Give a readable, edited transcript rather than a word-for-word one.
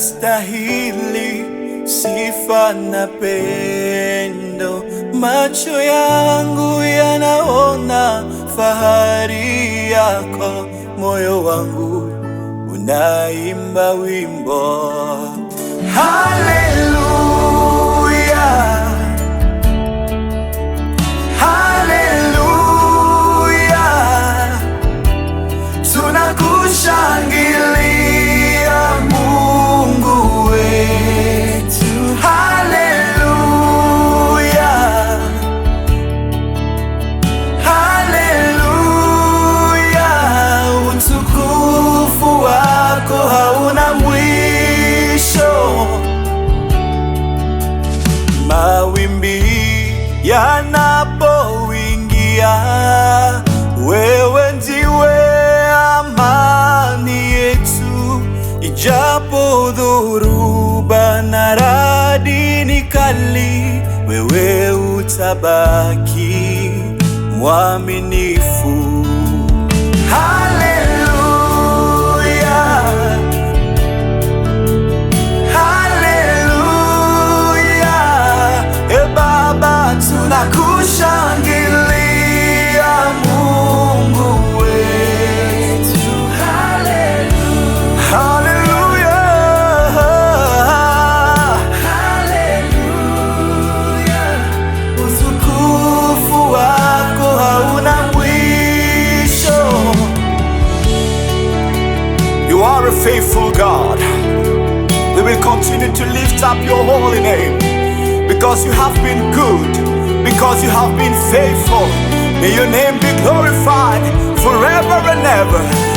Unastahili sifa na pendo, macho yangu yanaona fahari yako, moyo wangu unaimba wimbo haleluya, haleluya, tunakushangilia Mungu wetu, haleluya, haleluya, utukufu wako hauna mwisho. Mawimbi yanapoingia, wewe ndiwe amani yetu, ijapo dhoruba na radi ni kali, wewe utabaki mwaminifu. Haleluya, haleluya, e Baba, tunakushangilia Mungu wetu. Haleluya, haleluya, utukufu wako hauna mwisho. You are a faithful God. We will continue to lift up your holy name because you have been good, because you have been faithful. May your name be glorified forever and ever.